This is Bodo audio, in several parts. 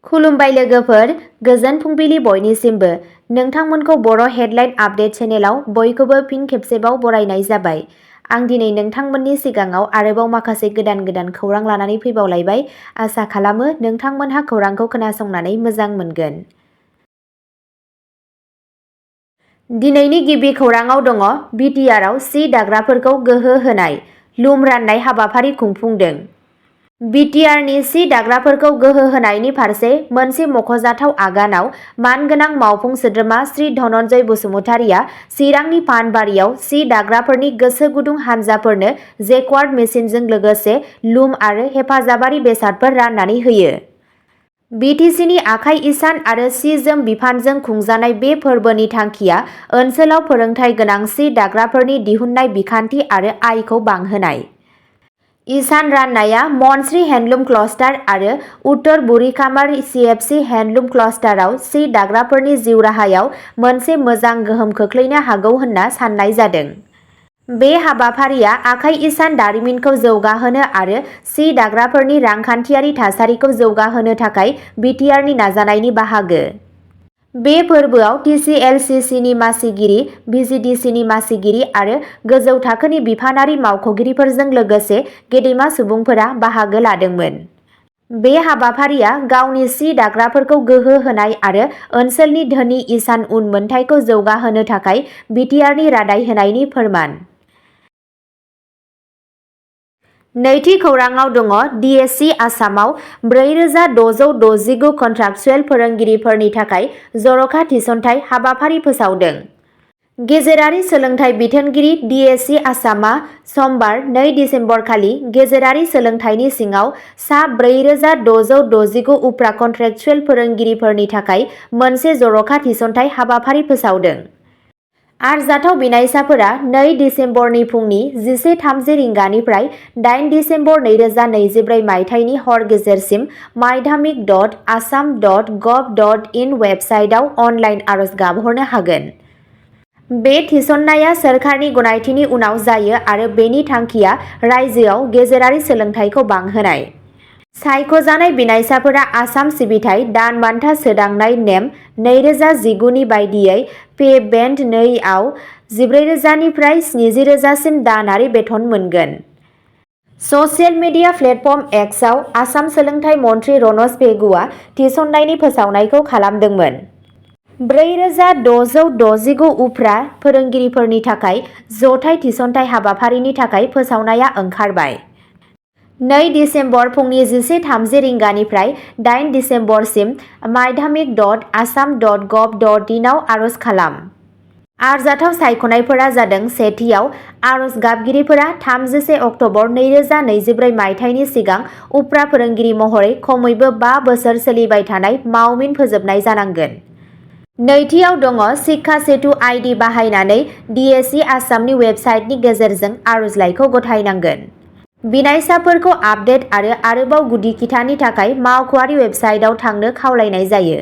खुलुमबाय लोगोफोर, गोजोन फुंबिलि बयनिसिमबो। नोंथांमोनखौ बर' हेडलाइन आपडेट चेनेलाव बयखौबो फिन खेबसेबाव बरायनाय जाबाय। आं दिनै नोंथांमोननि सिगाङाव आरोबाव माखासे गोदान खौरां लानानै फैबावलायबाय। आसा खालामो नोंथांमोनहा खौरांखौ खोनासंनानै मोजां मोनगोन। दिनैनि गिबि खौराङाव दङ बिटिआरआव सि दाग्राफोरखौ गोहो होनाय, लुम राननाय हाबाफारि खुंफुंदों। बिटिआरनि सि दाग्राफोरखौ गोहो होनायनि फारसे मोनसे मख'जाथाव आगानाव मानगोनां मावफुं सोद्रोमा श्री धनन्जय बसुमतारिया चिरांनि पानबारियाव सि दाग्राफोरनि गोसो गुदुं हानजाफोरनो जेक्वार्ड मेसिनजों लोगोसे लुम आरो हेफाजाबारि बेसादफोर राननानै होयो। बिटिसिनि आखाइ इसान आरो सि जोम बिफानजों खुंजानाय बे फोरबोनि थांखिया ओनसोलाव फोरोंथाय गोनां सि दाग्राफोरनि दिहुननाय बिखान्थि आरो आयखौ बांहोनाय। इसान राननाया मनश्री हेन्डलुम क्लास्टार आरो उत्तर बुरिकामार सिएफसि हेन्डलुम क्लास्टाराव सि दाग्राफोरनि जिउ राहायाव मोनसे मोजां गोहोम खोख्लैनो हागौ होनना साननाय जादों। बे हाबाफारिया आखाइ इसान दारिमिनखौ जौगाहोनो आरो सि दाग्राफोरनि रांखान्थियारि थासारिखौ जौगाहोनो थाखाय बिटिआरनि नाजानायनि बाहागो। बे फोरबोआव टिसिएलसिसिनि मासिगिरि, भिजिडिसिनि मासिगिरि आरो गोजौ थाखोनि बिफानारि मावख'गिरिफोरजों लोगोसे गेदेमा सुबुंफोरा बाहागो लादोंमोन। बे हाबाफारिया गावनि सि दाग्राफोरखौ गोहो होनाय आरो ओनसोलनि धोनि इसान उन मोनथायखौ जौगाहोनो थाखाय बिटिआरनि रादाय होनायनि फोरमान। नैथि खौराङाव दङ डिएससि आसामाव 4669 कन्ट्राक्चुएल फोरोंगिरिफोरनि थाखाय जर'खा थिसनथाइ हाबाफारि फोसावदों। गेजेरारि सोलोंथाइ बिथोनगिरि डिएससि आसामआ समबार 2 दिसेम्बरखालि गेजेरारि सोलोंथाइनि सिङाव सा 4669 उफ्रा कन्ट्रेक्चुएल फोरोंगिरिफोरनि थाखाय मोनसे जर'खा थिसनथाइ हाबाफारि फोसावदों। आरजाथाव बिनायसाफोरा 2 दिसेम्बरनि फुंनि 11:30 रिंगानिफ्राय 8 दिसेम्बर 2024 मायथाइनि हर गेजेरसिम माध्यमिक.assam.gov.in वेबसाइटआव अनलाइन आरज गाबहरनो हागोन। बे थिसननाया सोरखारनि गनायथिनि उनाव जायो आरो बेनि थांखिया रायजोआव गेजेरारि सोलोंथाइखौ बांहोनाय। सायख'जानाय बिनायसाफोरा आसाम सिबिथाइ दान बान्था सोदांनाय नेम 2019 नि बायदियै पे बेन्ड 2 आव 14,000 निफ्राय 70,000 सिम दानारि बेथन मोनगोन। ससियेल मिडिया प्लेटफर्म एक्सआव आसाम सोलोंथाइ मन्थ्रि रनज पेगुआ थिसननायनि फोसावनायखौ खालामदोंमोन। 4669 उफ्रा फोरोंगिरिफोरनि थाखाय जथाय थिसनथाइ हाबाफारिनि थाखाय फोसावनाया ओंखारबाय। 2 दिसेम्बर फुंनि 11:30 रिंगानिफ्राय 8 दिसेम्बरसिम माध्यमिक.assam.gov.in आव आरज खालाम। आरजाथाव सायख'नायफोरा जादों सेथियाव, आरज गाबगिरिफोरा 31 अक्ट'बर 2024 मायथाइनि सिगां उफ्रा फोरोंगिरि महरै खमैबो 5 बोसोर सोलिबाय थानाय मावमिन फोजोबनाय जानांगोन। नैथियाव दङ शिक्षा सेतु आइडि बाहायनानै डिएससि आसामनि वेबसाइटनि गेजेरजों आर'जलाइखौ गथायनांगोन। बिनायसाफोरखौ आपडेट आरो आरोबाव गुदि खिथानि थाखाय मावख'आरि वेबसाइटआव थांनो खावलायनाय जायो।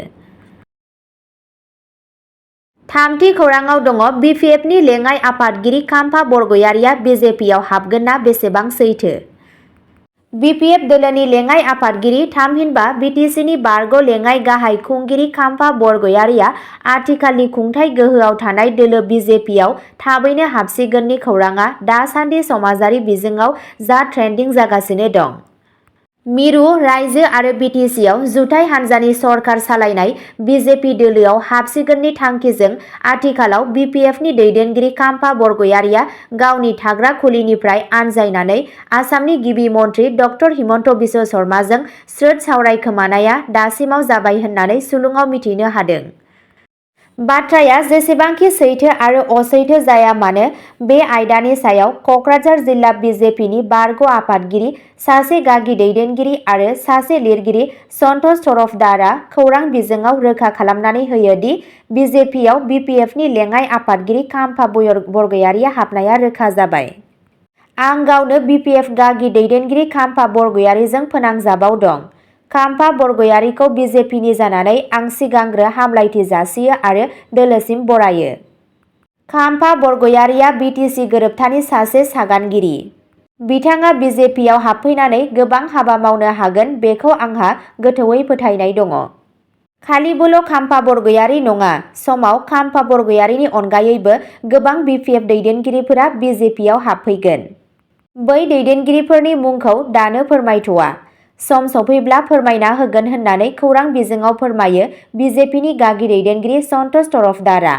थामथि खौराङाव दङ बिपिएफनि लेङाइ आफादगिरि खाम्फा बरग'यारिया बिजेपिआव हाबगोन ना बेसेबां सैथो? बिपिएफ दोलोनि लेङाइ आफादगिरि थामहिनबा बिटिसिनि बारग' लेङाइ गाहाय खुंगिरि खाम्फा बरग'यारिया आथिखालनि खुंथाय गोहोआव थानाय दोलो बिजेपिआव थाबैनो हाबसिगोननि खौराङा दासान्दि समाजारि बिजोङाव जा ट्रेन्डिं जागासिनो दं। मिरु रायजो आरो बिटिसिआव जुथाइ हान्जानि सरकार सालायनाय बिजेपि दोलोआव हाबसिगोननि थांखिजों आथिखालाव बिपिएफनि दैदेनगिरि खाम्फा बरग'यारिया गावनि थाग्रा खुलिनिफ्राय आनजायनानै आसामनि गिबि मन्थ्रि ड हिमन्त बिश्व शर्माजों स्रोद सावरायखोमानाया दासिमाव जाबाय होननानै सुलुङाव मिथिनो हादों। बाथ्राया जेसेबांखि सैथो आरो असैथो जाया मानो, बे आयदानि सायाव क'क्राझार जिल्ला बिजेपिनि बारग' आफादगिरि, सासे गागि दैदेनगिरि आरो सासे लिरगिरि सन्तोष तरफदारआ खौरां बिजोङाव रोखा खालामनानै होयो दि बिजेपिआव बिपिएफनि लेङाइ आफादगिरि खाम्फा बरग'यारिया हाबनाया रोखा जाबाय। आं गावनो बिपिएफ गागि दैदेनगिरि खाम्फा बरग'यारिजों फोनांजाबाव दं। खाम्फा बरग'यारिखौ बिजेपिनि जानानै आं सिगांग्रो हामलायथि जासियो आरो दोलोसिम बरायो। खाम्फा बरग'यारिया बिटिसि गोरोबथानि सासे सागानगिरि। बिथाङा बिजेपिआव हाबफैनानै गोबां हाबा मावनो हागोन बेखौ आंहा गोथौयै फोथायनाय दङ। खालिबोल' खाम्फा बरगयारी नङा, समाव खाम्फा बरगयारीनि अनगायैबो गोबां बिपिएफ दैदेनगिरिफोरा बिजेपिआव हाबफैगोन। बै दैदेनगिरिफोरनि मुंखौ दानो फोरमायथ'आ। सम सफैब्ला फोरमायना होगोन होननानै खौरां बिजोङाव फोरमायो बिजेपिनि गागि दैदेनगिरि सन्तोष तरफदारआ।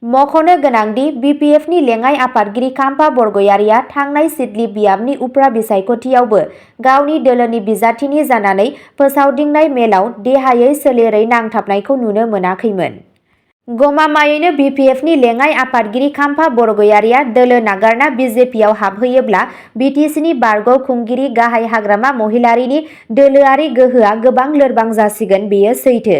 मख'नो गोनांदि बिपिएफनि लेङाइ आफादगिरि खाम्फा बरगयारीया थांनाय सिदलि बियाबनि उफ्रा बिसायख'थियावबो गावनि दोलोनि बिजाथिनि जानानै फोसावदिंनाय मेलाव देहायै सोलेरै नांथाबनायखौ नुनो मोनाखैमोन। गमामायैनो बिपिएफनि लेङाइ आफादगिरि खाम्फा बरगयारीया दोलो नागारना बिजेपिआव हाबहैयोब्ला बिटिसिनि बारग' खुंगिरि गाहाय हाग्रामा महिलारीनि दोलोआरि गोहोआ गोबां लोरबां जासिगोन बेयो सैथो।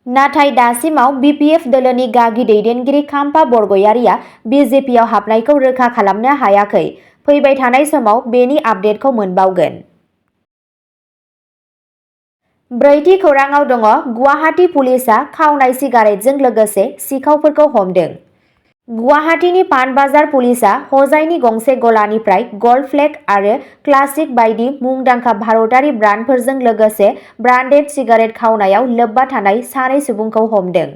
नाथाय दासिमाव बिपिएफ दोलोनि गागि दैदेनगिरि खाम्फा बरगयारीया बिजेपिआव हाबनायखौ रोखा खालामनो हायाखै। फैबाय थानाय समाव बेनि आपडेटखौ मोनबावगोन। ब्रैथि खौराङाव दङ गुवाहाटी पुलिसआ खावनाय सिगारेटजों लोगोसे सिखावफोरखौ हमदों। गुवाहाटीनि पानबाजार पुलिसआ हजाइनि गंसे गलानिफ्राय गल्ड फ्लेग आरो क्लासिक बायदि मुंदांखा भारतारि ब्रान्डफोरजों लोगोसे ब्रान्डेड सिगारेट खावनायाव लोब्बा थानाय सानै सुबुंखौ हमदों।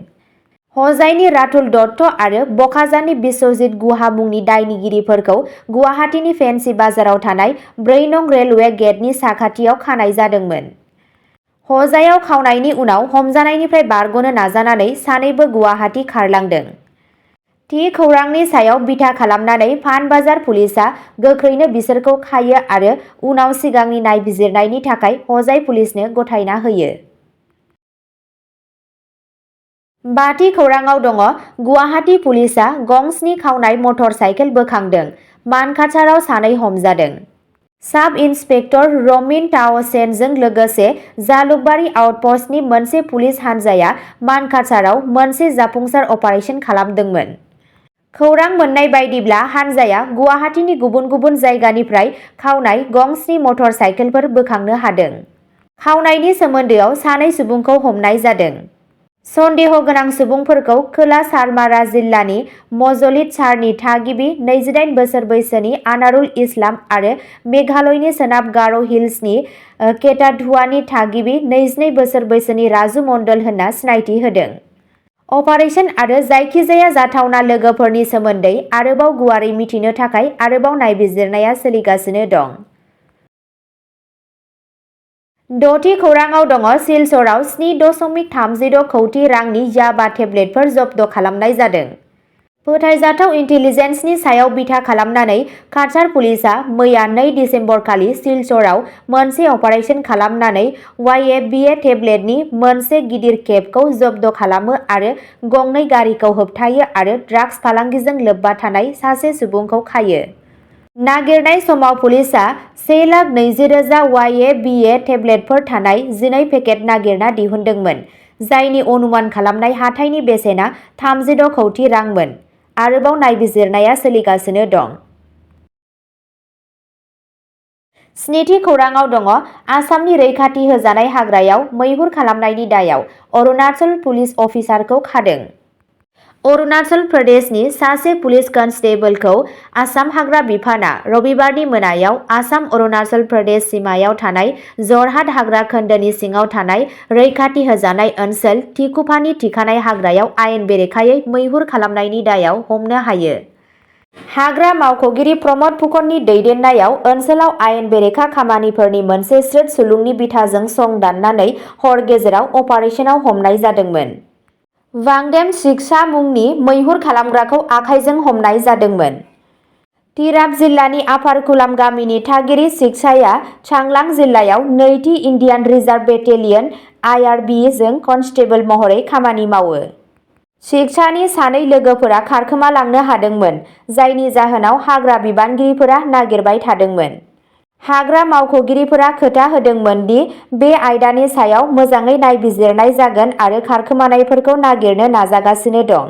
हजाइनि रातुल दत्त आरो बकाजाननि बिश्वजित गुहा मुंनि दायनिगिरिफोरखौ गुवाहाटीनि फेन्सि बाजाराव थानाय 4 नं रेलवे गेटनि साखाथियाव खानाय जादोंमोन। हजाइयाव खावनायनि उनाव हमजानायनिफ्राय बारग'नो नाजानानै सानैबो गुवाहाटी खारलांदों। थि खौरांनि सायाव बिथा खालामनानै पानबाजार पुलिसआ गोख्रैनो बिसोरखौ खायो आरो उनाव सिगांनि नायबिजिरनायनि थाखाय हजाइ पुलिसनो गथायना होयो। बाथि खौराङाव दङ गुवाहाटी पुलिसआ गंस्नि खावनाय मटर साइकेल बोखांदों। मानकाछाराव सानै हमजादों। साब इन्सपेक्टर रमिन तावसेनजों लोगोसे जालुकबारी आउटपस्टनि मोनसे पुलिस हानजाया मानकाछाराव मोनसे जाफुंसार अपारेशन खालामदोंमोन। खौरां मोननाय बायदिब्ला हानजाया गुवाहाटीनि गुबुन गुबुन जायगानिफ्राय खावनाय गंस्नि मटर साइकेलफोर बोखांनो हादों। खावनायनि सोमोन्दोआव सानै सुबुंखौ हमनाय जादों। सन्देह गोनां सुबुंफोरखौ खोला सारमारा जिल्लानि मजलिदसारनि थागिबि 28 बोसोर बैसोनि आनारुल इस्लाम आरो मेघालयनि सोनाब गार' हिल्सनि केटाधुआनि थागिबि 22 बोसोर बैसोनि राजु मण्डल होनना सिनायथि होदों। अपारेशन आरो जायखिजाया जाथावना लोगोफोरनि सोमोन्दै आरोबाव गुवारै मिथिनो थाखाय आरोबाव नायबिजिरनाया सोलिगासिनो दं। द'थि खौराङाव दङ सिलचराव 7.36 कौटि रांनि याबा टेब्लेटफोर जब्द खालामनाय जादों। फोथायजाथाव इन्टेलिजेन्सनि सायाव बिथा खालामनानै काछार पुलिसआ मैया 2 दिसेम्बरखालि सिलचराव मोनसे अपारेशन खालामनानै YFBA टेब्लेटनि मोनसे गिदिर केपखौ जब्द खालामो आरो गंनै गारिखौ होबथायो आरो ड्राग्स फालांगिजों लोब्बा थानाय सासे सुबुंखौ खायो। नागिरनाय समाव पुलिसआ 1,20,000 YFBA टेब्लेटफोर थानाय 12 पेकेट नागिरना दिहुनदोंमोन, जायनि अनुमान खालामनाय हाथाइनि बेसेना 36 कौटि रांमोन। आरोबाव नायबिजिरनाया सोलिगासिनो दं। स्निथि खौराङाव दङ आसामनि रैखाथि होजानाय हाग्रायाव मैहुर खालामनायनि दायाव अरुणाचल पुलिस अफिसारखौ खादों। अरुणाचल प्रदेशनि सासे पुलिस कनस्टेबलखौ आसाम हाग्रा बिफानआ रबिबारनि मोनायाव आसाम अरुणाचल प्रदेश सिमायाव थानाय जरहाट हाग्रा खोन्दोनि सिङाव थानाय रैखाथि होजानाय ओनसोल तिखुफानि थिखानाय हाग्रायाव आयेन बेरेखायै मैहुर खालामनायनि दायाव हमनो हायो। हाग्रा मावख'गिरि प्रमद फुकननि दैदेननायाव ओनसोलाव आयेन बेरेखा खामानिफोरनि मोनसे स्रोत सुलुंनि बिथाजों सं दाननानै हर गेजेराव अपारेशनाव हमनाय जादोंमोन। वांगडेम शिक्षा मुंनि मैहुर खालामग्राखौ आखाइजों हमनाय जादोंमोन। तिराप जिल्लानि आफारकुलाम गामिनि थागिरि शिक्षाया चांलां जिल्लायाव 2थि इन्डियान रिजार्भ बेटेलियन IRB जों कनस्टेबल महरै खामानि मावो। शिक्षानि सानै लोगोफोरा खारखोमालांनो हादोंमोन, जायनि जाहोनाव हाग्रा बिबानगिरिफोरा नागिरबाय थादोंमोन। हाग्रा मावख'गिरिफोरा खोथा होदोंमोन दि बे आयदानि सायाव मोजाङै नायबिजिरनाय जागोन आरो खारखोमानायफोरखौ नागिरनो नाजागासिनो दं।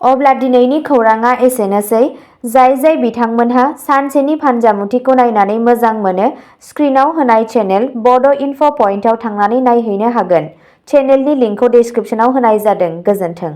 अब्ला दिनैनि खौराङा एसेनोसै। जाय बिथांमोनहा सानसेनि फानजामुथिखौ नायनानै मोजां मोनो, स्क्रिनआव होनाय चेनेल बड' इनफ' पइन्टआव थांनानै नायहैनो हागोन। चेनेलनि लिंकखौ डिस्क्रिप्शनाव होनाय जादों। गोजोन्थों।